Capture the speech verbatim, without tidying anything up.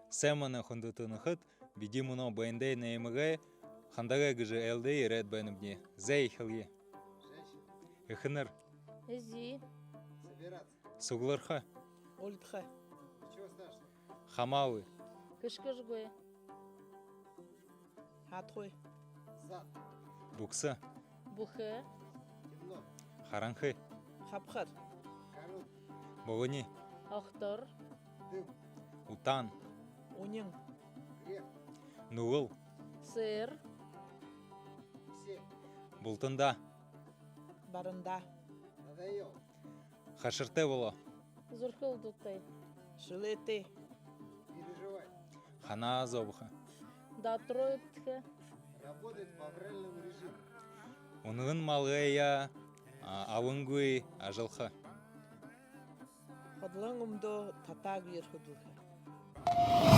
Сайн байна, хүндэтэ нүхэд, бидэ мүнөө Бэндэй наймагай Хандагай гэжэ айлда ерээд байнабди. Зай, эхилэе. Эхэнэр. Эзы. Суглараха. Үлдэхэ. Хамаагүй. Хэшхэшэгүй. Хадахагүй. Бүхэ. Бүхэ. Харанхы. Хабхар. Богони. Огтор. Утаан. Үнин. Нүгэл. Сэр. Бултанда. Баранда. Хашартай болоо. Зүрхэ үлдүүтэй. Шэлээтэй. Ханаа зобохо. Дотроо үбдэхэ. Үнэгэн малгайе абангүй ажаллаха. Ходолгон үмдөө татаагүйгөөр хүдэлхэ.